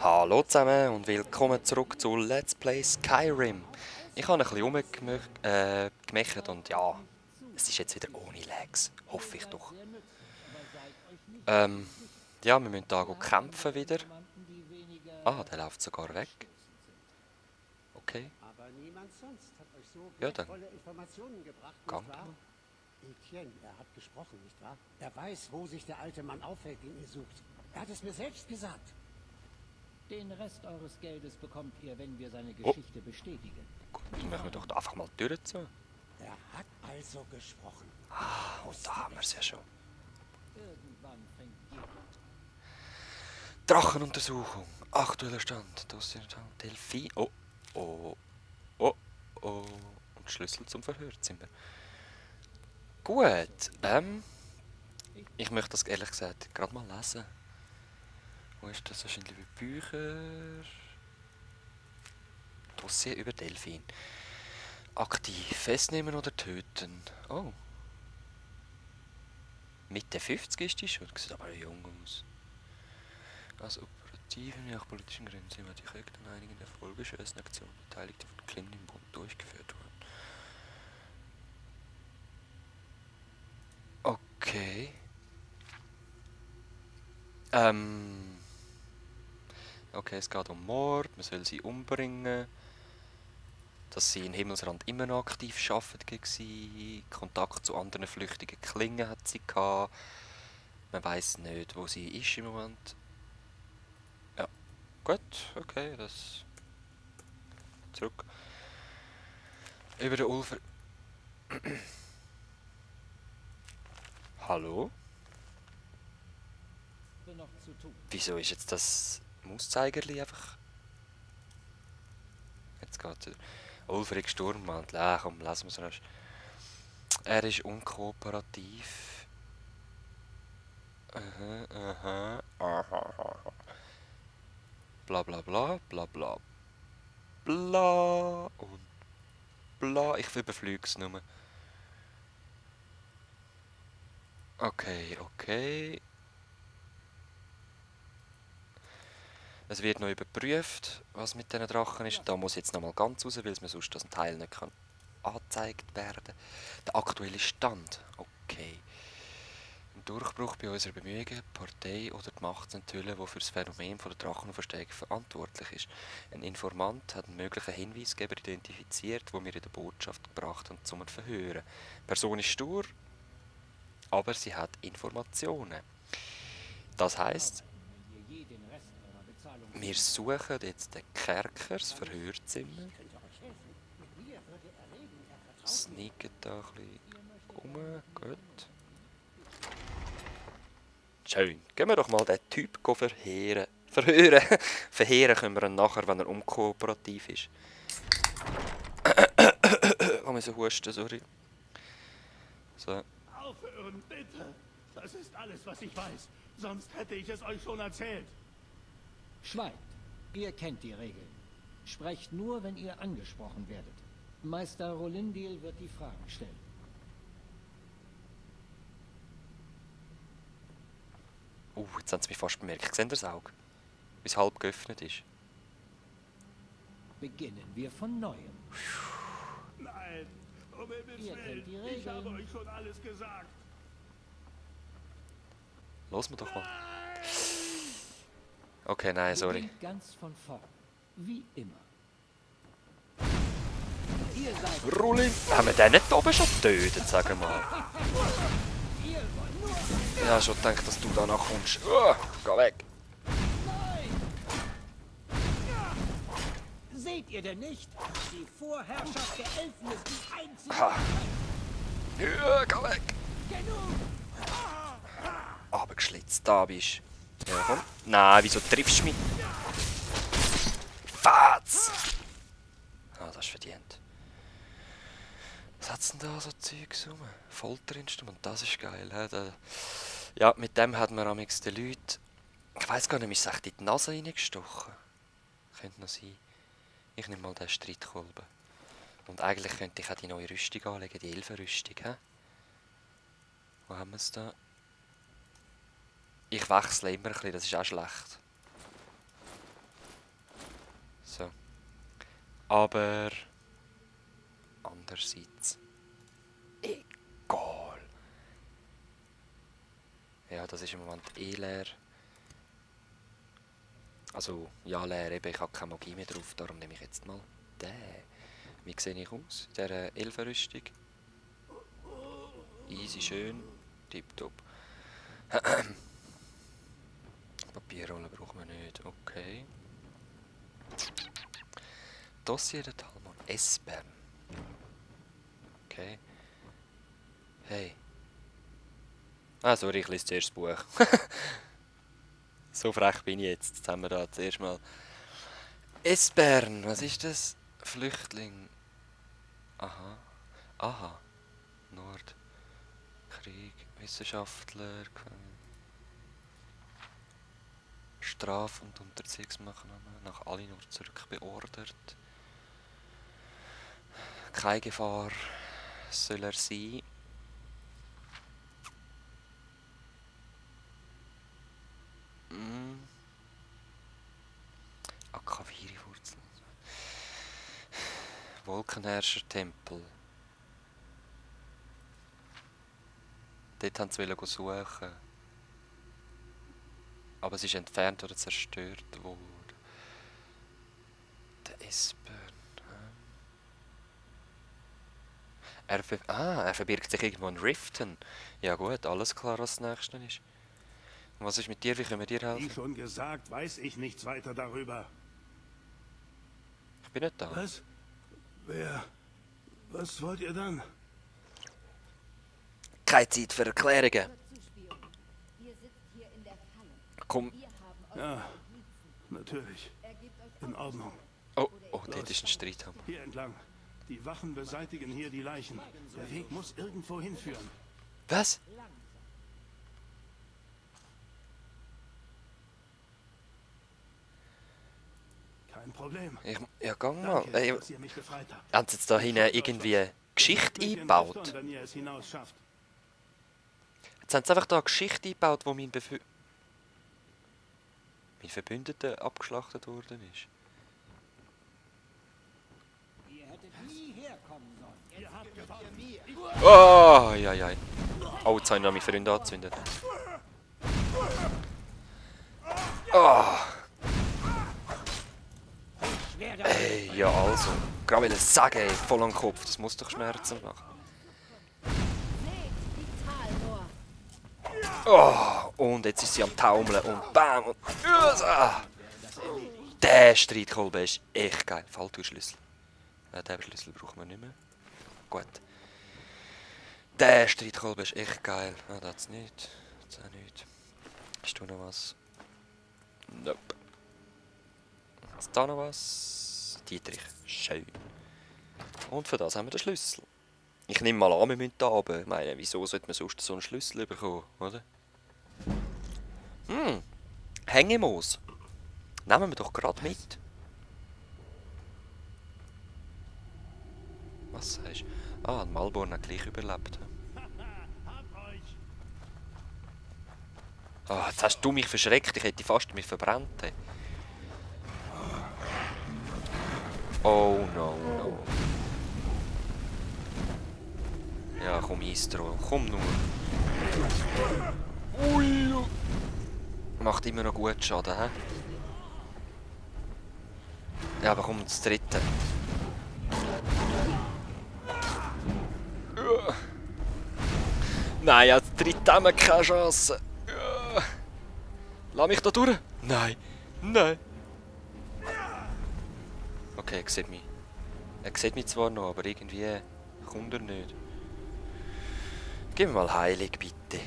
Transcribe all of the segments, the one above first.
Hallo zusammen und willkommen zurück zu Let's Play Skyrim. Ich habe ein bisschen rumgemächt und ja, es ist jetzt wieder ohne Lags. Hoffe ich doch. Ähm, ja, wir müssen da kämpfen wieder. Ah, der läuft sogar weg. Okay, Aber niemand sonst hat euch so ja dann, wertvolle Informationen gebracht, gang nicht wahr? mal. Etienne, er hat gesprochen, nicht wahr? Er weiß, wo sich der alte Mann aufhält, den ihr sucht. Er hat es mir selbst gesagt. Den Rest eures Geldes bekommt ihr, wenn wir seine Oh, Geschichte bestätigen. gut, dann machen wir doch da einfach mal die Tür zu. Er hat also gesprochen. Ah, und da haben wir es ja schon. Irgendwann fängt jeder. Drachenuntersuchung. Aktueller Stand. Dossierstand. Delphi. Oh, oh, oh, oh. Und Schlüssel zum Verhörzimmer. Gut, ich möchte das ehrlich gesagt gerade mal lesen. Wo ist das? Wahrscheinlich bei Bücher. Dossier über Delfin. Aktiv. Festnehmen oder töten. Oh. Mitte 50 ist die schon. Sieht aber jung aus. Als operative, nach politischen Gründen sind die Kökte an einigen erfolgreichen Aktionen Beteiligte von Clinton im Bund durchgeführt worden. Okay. Okay, es geht um Mord, man soll sie umbringen. Dass sie in Himmelsrand immer noch aktiv arbeiten gegen sie. Kontakt zu anderen flüchtigen Klingen hat sie gehabt. Man weiß nicht, wo sie ist im Moment. Ja, gut, okay, das... Zurück. Über den Ulfer... Hallo? Noch zu tun. Wieso ist jetzt das Mauszeigerli einfach... Jetzt geht's wieder. Ulfrig Sturmmantel. Komm, lassen wir es rasch. Er ist unkooperativ. Aha, aha, aha, aha. Bla bla bla, bla bla bla und bla. Ich überflüge es nur. Okay, okay. Es wird noch überprüft, was mit diesen Drachen ist. Da muss jetzt nochmal ganz raus, weil es mir sonst das ein Teil nicht kann angezeigt werden. Der aktuelle Stand. Okay. Ein Durchbruch bei unseren Bemühungen, die Partei oder die Macht zu enthüllen, die für das Phänomen von der Drachenverstärkung verantwortlich ist. Ein Informant hat einen möglichen Hinweisgeber identifiziert, den wir in der Botschaft gebracht haben, zum Verhören. Die Person ist stur, aber sie hat Informationen. Das heisst, Wenn ihr je den Rest eurer Bezahlung wir suchen jetzt den Kerker, das Verhörzimmer, Ich könnte euch helfen. Mit mir würde er reden. Er vertraut mir. sneaken da ein bisschen um. Gut. Schön. Gehen wir doch mal den Typ verheeren. Verhören. Verheeren können wir ihn nachher, wenn er unkooperativ ist. Ich muss husten, sorry. So. Aufhören, bitte! Das ist alles, was ich weiß. Sonst hätte ich es euch schon erzählt. Schweigt. Ihr kennt die Regeln. Sprecht nur, wenn ihr angesprochen werdet. Meister Rolindil wird die Fragen stellen. Jetzt haben sie mich fast bemerkt. Seht ihr das Auge? Wie es halb geöffnet ist. Beginnen wir von Neuem. Nein, um Himmels Ihr kennt die Willen. Ich habe Regeln. euch schon alles gesagt. Los mir doch mal. Okay, nein, sorry. Beginnt ganz von vorn. Wie immer. Ihr seid... Rullin! Haben wir den nicht oben schon getötet, sag mal? Ihr wollt nur... Ich habe schon gedacht, dass du danach kommst. Geh weg! Seht ihr denn nicht? Die Vorherrschaft der Elfen ist die einzige... Ha. Geh weg! Genug! Abgeschlitzt, da bist du. Ja, komm. Nein, wieso triffst du mich? Fatz! Ah, das ist verdient. Was hat's denn da so Zeugs rum? Folterinstrument, das ist geil. He? Ja, mit dem hat man amigs den Leuten... Ich weiss gar nicht, ist es echt in die Nase reingestochen? Könnte noch sein. Ich nehme mal den Streitkolben. Und eigentlich könnte ich auch die neue Rüstung anlegen, die Elfenrüstung. He? Wo haben wir es da? Ich wechsle immer ein bisschen, das ist auch schlecht. Aber andererseits egal. Ja, das ist im Moment eh leer. Also, ja, leer, eben, ich habe keine Magie mehr drauf, darum nehme ich jetzt mal den. Wie sehe ich aus? In dieser Elfenrüstung. Easy, schön. Tipptopp. Papierrolle brauchen wir nicht. Okay. Dossier der Talmud. Esbern. Okay. Hey. Ah, sorry, ich lese zuerst das Buch. So frech bin ich jetzt. Jetzt haben wir da zuerst mal Esbern. Was ist das? Flüchtling. Aha. Aha. Nord. Krieg. Wissenschaftler. Straf- und Unterziehungsmaßnahmen nach Alinor zurück beordert. Keine Gefahr soll er sein. Akaviri-Wurzeln. Wolkenherrscher-Tempel. Dort haben sie suchen. Aber es ist entfernt oder zerstört worden. Der Esbern. Er verbirgt sich irgendwo in Riften. Ja gut, alles klar, was das nächste ist. Und was ist mit dir? Wie können wir dir helfen? Wie schon gesagt, weiß ich nichts weiter darüber. Ich bin nicht da. Was? Wer? Was wollt ihr dann? Keine Zeit für Erklärungen. Ihr sitzt hier in der Falle. Komm. Wir haben euch Ja, natürlich. Er gibt euch In Ordnung. Oh, dort ist ein Streithammer. Hier entlang. Die Wachen beseitigen hier die Leichen. Der Weg muss irgendwo hinführen. Was? Kein Problem. Ja, gang mal. Danke, Ey, dass ihr mich befreit habt. haben sie jetzt da hinten irgendwie Geschichte Mit dem eingebaut? Beton, wenn ihr es hinaus schafft. Jetzt haben sie einfach da eine Geschichte eingebaut, wo mein Verbündeter abgeschlachtet worden ist. Ihr hättet nie herkommen sollen. Ihr habt gewonnen. Oh, ja, ja. Oh, jetzt habe ich noch meinen Freund angezündet. Oh. Ey, ja also. Gerade will ich sagen, ey, voll am Kopf. Das muss doch Schmerzen machen. Seht die Talmor. Oh, und jetzt ist sie am Taumeln und bam und... Der Streitkolben ist echt geil. Falltürschlüssel. Den Schlüssel brauchen wir nicht mehr. Gut. Der Streitkolben ist echt geil. Ah, das hat's nicht. Das auch nicht. Hast du noch was? Nope. Ist da noch was? Dietrich. Schön. Und für das haben wir den Schlüssel. Ich nehme mal an, wir müssen da runter. Ich meine, wieso sollte man sonst so einen Schlüssel bekommen, oder? Hängemoos. Nehmen wir doch gerade mit. Was sagst du? Ah, ein Malborn hat gleich überlebt. Habt euch. Ah, jetzt hast du mich verschreckt. Ich hätte fast mich verbrannt. Hey. Oh no, no. Ja, komm, Istro. Komm nur. Ui. Macht immer noch gut Schaden, hä? Ja, aber komm, das dritte. Nein, als dritte haben wir keine Chance. Lass mich da durch. Nein. Nein. Okay, er sieht mich. Er sieht mich zwar noch, aber irgendwie kommt er nicht. Gib mir mal Heilig, bitte.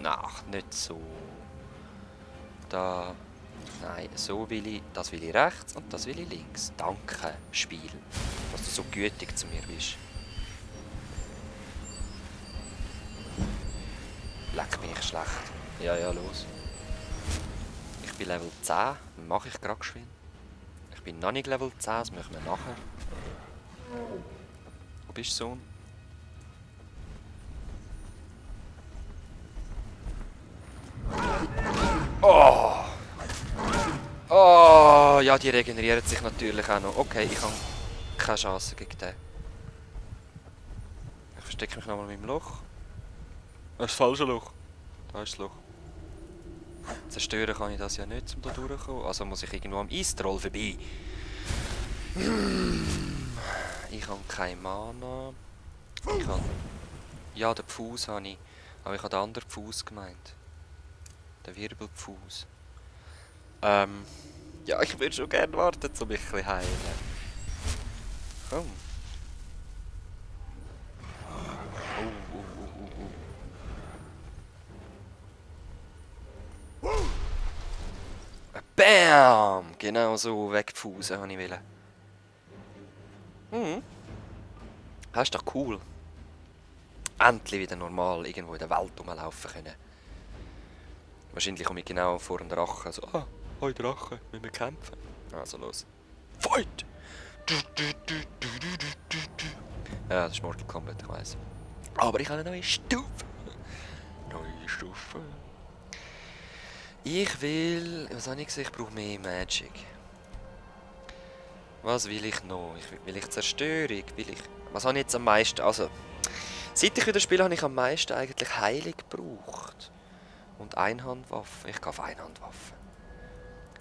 Ach, nicht so. Da. Nein, so will ich. Das will ich rechts und das will ich links. Danke, Spiel. Dass du so gütig zu mir bist. Leck mich schlecht. Ja, ja, los. Ich bin Level 10. Mache ich gerade geschwind. Ich bin noch nicht Level 10, das machen wir nachher. Wo bist du, Sohn? Oh! Oh, ja, die regenerieren sich natürlich auch noch. Okay, ich habe keine Chance gegen den. Ich verstecke mich nochmal in meinem Loch. Das ist das falsche Loch. Da ist das Loch. Zerstören kann ich das ja nicht, um da durchzukommen. Also muss ich irgendwo am Eistroll vorbei. Ich habe keine Mana. Ich habe... Ja, den Pfuß habe ich. Aber ich habe den anderen Pfuß gemeint. Den Wirbelpfuß. Ja, ich würde schon gerne warten, um mich ein bisschen heilen. Komm. Bam! Genau so wegpfusen habe ich wollen. Das ist doch cool. Endlich wieder normal irgendwo in der Welt rumlaufen können. Wahrscheinlich komme ich genau vor dem Drachen. So, hoi Drache, müssen wir kämpfen? Also los. Fight! Ja, das ist Mortal Kombat, ich weiss. Aber ich habe eine neue Stufe. Neue Stufe. Ich will... Was habe ich gesagt? Ich brauche mehr Magic. Was will ich noch? Will ich Zerstörung? Will ich... Was habe ich jetzt am meisten... Also... Seit ich wieder spiele, habe ich am meisten eigentlich Heilung gebraucht. Und Einhandwaffen. Ich gehe auf Einhandwaffen.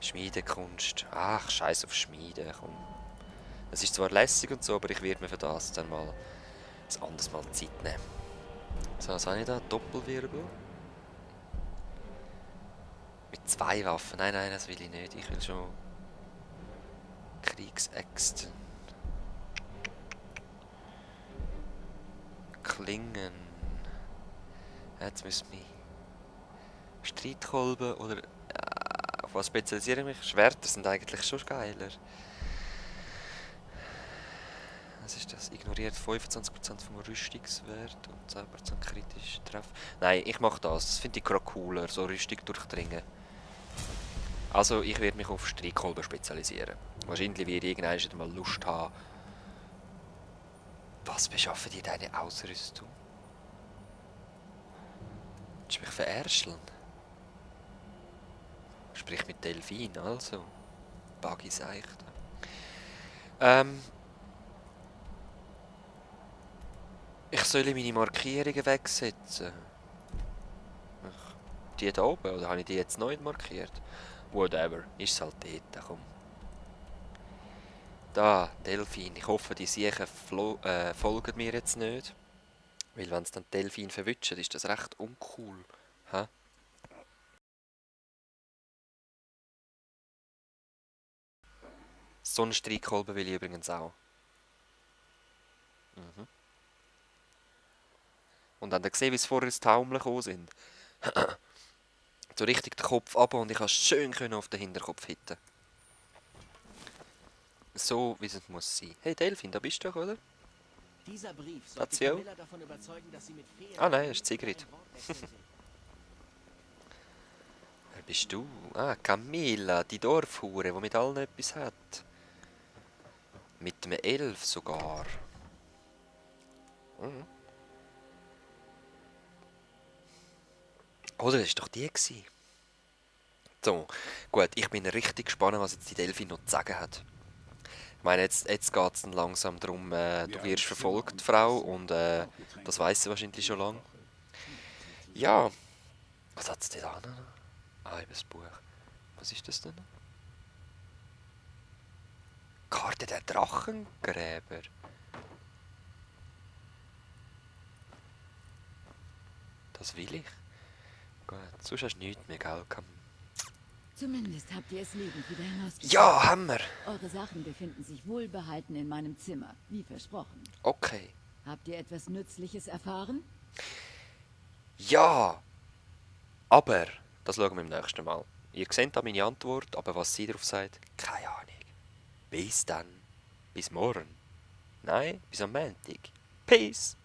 Schmiedekunst. Ach, scheiß auf Schmieden. Komm. Es ist zwar lässig und so, aber ich werde mir für das dann mal ein anderes Mal Zeit nehmen. So, was habe ich da? Doppelwirbel. Mit 2 Waffen. Nein, nein, das will ich nicht. Ich will schon Kriegsäxte. Klingen. Jetzt müssen wir Streitkolben oder... auf was spezialisiere ich mich? Schwerter sind eigentlich schon geiler. Was ist das? Ignoriert 25% vom Rüstungswert und 10% kritisch Treff. Nein, ich mache das. Das finde ich gerade cooler, so Rüstung durchdringen. Also ich werde mich auf Streitkolben spezialisieren. Wahrscheinlich werde ich irgendwann mal Lust haben. Was beschaffen dir deine Ausrüstung? Willst du mich verärscheln? Sprich mit Delfin, also. Buggy seicht. Ich soll meine Markierungen wegsetzen. Die da oben, oder habe ich die jetzt neu markiert? Whatever, ist es halt dort, komm. Da, Delfin. Ich hoffe, die Siechen folgen mir jetzt nicht. Weil wenn es dann Delfin verwutschen, ist das recht uncool. Hä? So einen Streitkolben will ich übrigens auch. Und dann gesehen, wie es vorher ins Taumeln gekommen sind. So richtig den Kopf ab und ich konnte schön auf den Hinterkopf hitten. So, wie es muss sein. Hey Delfin, da bist du doch, oder? Dieser Brief Hat sollte sie auch? Camilla davon überzeugen, dass sie mit Feen... Ah nein, das ist Sigrid. Wer bist du? Ah, Camilla, die Dorfhure, die mit allen etwas hat. Mit einem Elf sogar. Oder, das war doch die gewesen. So, gut, ich bin richtig gespannt, was jetzt die Delfin noch zu sagen hat. Ich meine, jetzt geht es dann langsam darum, du wirst verfolgt, Frau, und das weiss sie wahrscheinlich schon lange. Ja, was hat sie denn da noch? Ah, eben das Buch. Was ist das denn? Karte der Drachengräber. Das will ich. Gut, sonst hast du nichts mehr, gell? Zumindest habt ihr es lebend wieder hinausgeschafft. Ja, haben wir. Eure Sachen befinden sich wohlbehalten in meinem Zimmer, wie versprochen. Okay. Habt ihr etwas Nützliches erfahren? Ja, aber das schauen wir im nächsten Mal. Ihr seht da meine Antwort, aber was sie darauf sagt, keine Ahnung. Bis dann. Bis morgen. Nein, bis am Montag. Peace.